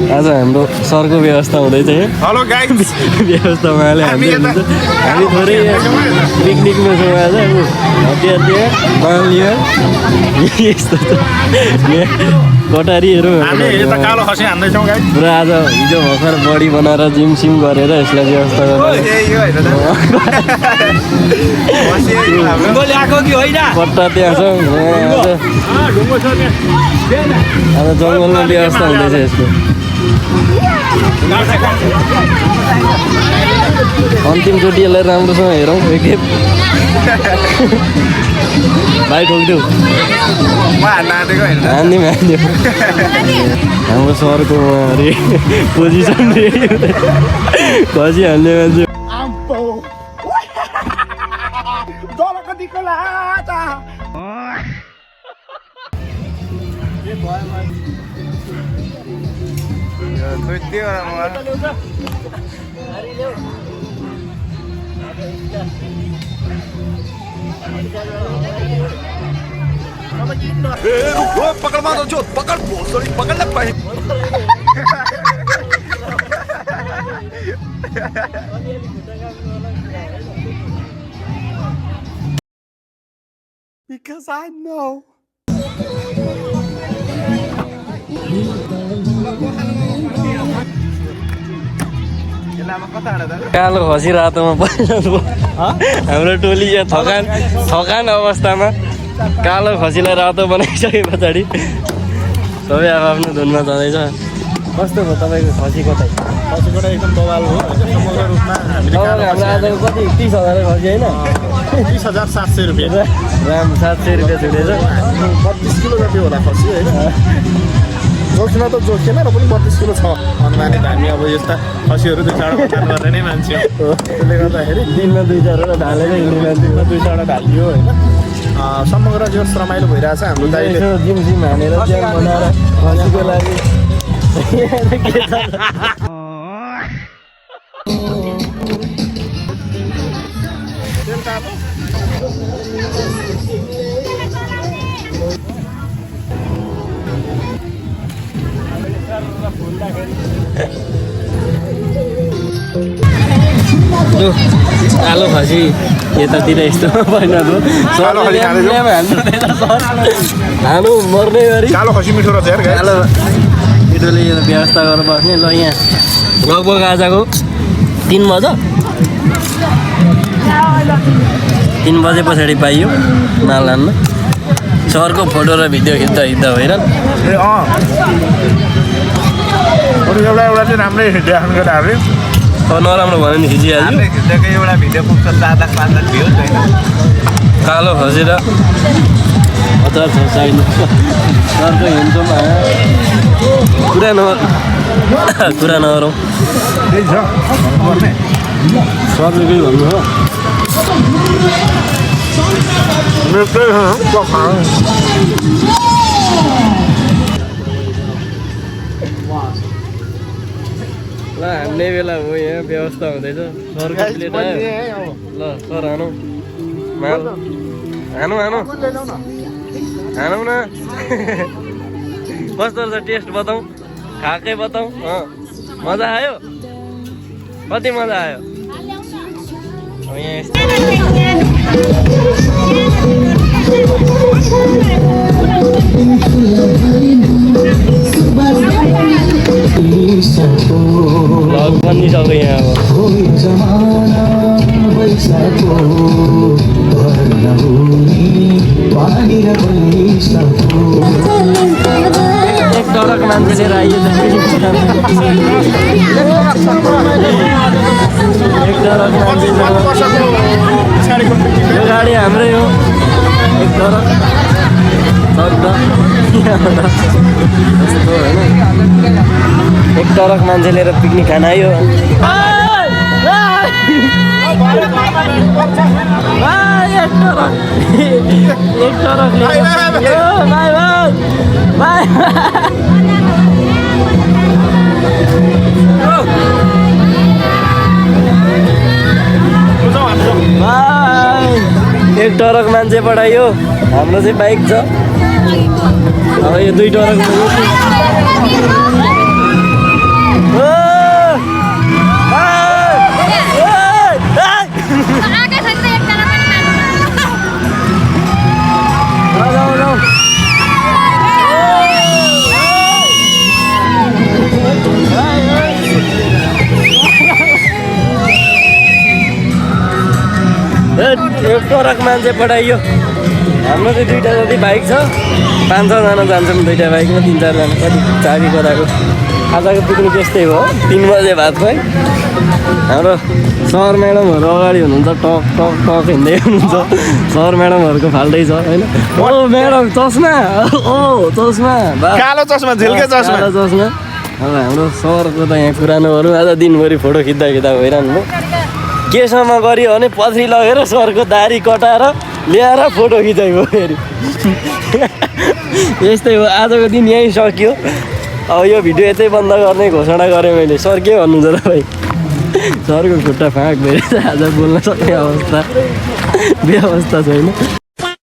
आज हाम्रो सरको व्यवस्था हुँदैछ हेलो गाइस व्यवस्था उहाँले हामी थोरै पिकनिकमा छौँ आज हतिया बालियो यस्तो कटारीहरू कालो खसी हान्दैछौँ गाइस पुरा आज हिजो भर्खर बडी बनाएर जिम सिम गरेर यसलाई व्यवस्था पट्टा त्यहाँ छ आज जङ्गलमा व्यवस्था हुँदैछ यसको अन्तिमचोटि यसलाई राम्रोसँग हेरौँ एकखेप भाइ ठोकिदेऊ हान्दिउँ हाम्रो सरको अरे पोजिसन रे खसी हान्ने मान्छे पकड़ मारो जो पकड़ सॉरी पकड़ लग पाए because I know कालो खसी रातोमा पहिरो हाम्रो टोली यहाँ थकान अवस्थामा कालो खसीलाई रातो बनाइसके पछाडि सबै आफ्नो धुनमा जाँदैछ कस्तो भयो तपाईँको खसी कतै खसीबाट एकदम बवाल हो समग्र रूपमा हाम्रो आजको कति 30,000 खसी होइन 30,700 रुपियाँ राम 700 रुपियाँ छुटेछ 32 किलो जति होला खसी होइन जोख्न त जोखेन र पनि 32 किलो छ अनुमानित हामी अब यस्ता खसीहरू 2-4 गर्ने नै मान्छे हो त्यसले गर्दाखेरि दिनमा 2-4 ढालेर हिँड्ने मान्छे 2-4 ढालियो होइन समग्र जीवन रमाइलो भइरहेछ हाम्रो दाइले जिम हानेर ज्याम बनाएर खसीको लागि कालो खसी यतातिर यस्तो पहिलाको हानु मर्ने गरी कालो खसी मिठो रहेछ यार कालो मिठोले यो व्यवस्था गरेर बस्ने ल यहाँ लगभग आजको 3 बजे पछाडि पाइयो माल हान्न सरको फोटो र भिडियो खिच्दा होइन एउटा चाहिँ राम्रै देखाउनु केटाहरूले अब नराम्रो भन्यो नि खिचिहाल्यो एउटा भिडियो पुग्छ 4-5 लाख भ्युज होइन कालो खसेर अचार छ साइड सरको हिँड्छौँ कुरा नगरौँ त्यही छ सरले केही भन्नु हो ल हान्ने बेला हो यहाँ व्यवस्था हुँदैछ सरको प्लेट आयो ल सर हानौँ हानौँ न कस्तो रहेछ टेस्ट बताउँ खाएकै बताउँ मजा आयो कति मजा आयो अब यहाँ भ्लग बनिसक्यो यहाँ एक डरक मान्छे लिएर आइयो एक डरक मान्छे यो गाडी हाम्रै हो एक डरक एक डरक मान्छे लिएर पिकनिक खान आयो एक डरक एक टरक मान्छे पठायो हाम्रो चाहिँ बाइक छ अब यो 2 टरक टरक मान्छे पठाइयो हाम्रो चाहिँ 2टा जति बाइक छ 5-6जना जान्छौँ 2टा बाइकमा 3-4जना कति चाबी कराएको आजको पिकनिक यस्तै हो 3 बजे भात खुवाइ हाम्रो सर म्याडमहरू अगाडि हुनुहुन्छ टक टक टक हिँड्दै हुनुहुन्छ सर म्याडमहरूको फाल्दै छ होइन ओ म्याडम चस्मा ओ चस्मा कालो चस्मा झिल्के चस्मा कालो चस्मा अब हाम्रो सरको त यहाँ पुरानोहरू आज दिनभरि फोटो खिच्दा भइरहनु भयो केसम्म गऱ्यो भने पथरी लगेर सरको दारी कटाएर ल्याएर फोटो खिचाइयो फेरि यस्तै हो आजको दिन यहीँ सकियो अब यो भिडियो यतै बन्द गर्ने घोषणा गरेँ मैले सर के भन्नुहुन्छ त भाइ सरको खुट्टा फाँक भइरहेछ आज बोल्न सक्ने अवस्था बेअवस्था छैन